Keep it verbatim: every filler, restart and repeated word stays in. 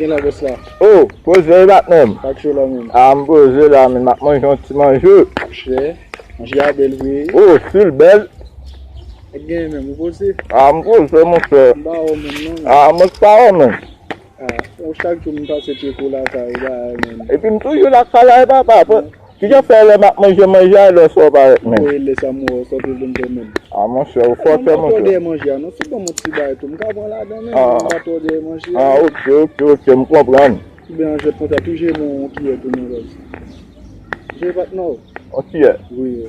Gen la bòs la. Oh, poze la menm. Sa k cho la menm. Ah, m poze la menm, m ap manje yon ti manje. Chè, manje a bèl vre. Oh, sil bèl. Nèg genyen menm, ou poze? Ah, m poze, monchè. M pa wè w menm non. Ah, mwen pa wè menm. Ah, bon, chak jou m pase pye kou lakay ou bagay menm. Epi m toujou lakay la, papa. Kijan fè lè m ap manje manje a, lè w sò parèt menm? Mwen lè sa m wè w sòti vin fè menm. Ah, monchè, ou fòtè, monchè. Mwen pa tò dèyè manje a non, si w ban m yon ti bagay tou, m ka pran ladan menm, ah, mwen pa tò dèyè manje a. Ah, ok, ok, ok, m konprann. Ou byen jwèt konsa, tou jere mwen yon kiyè tou non, baz. Jere patnè w. Yon kiyè? Wi, wi.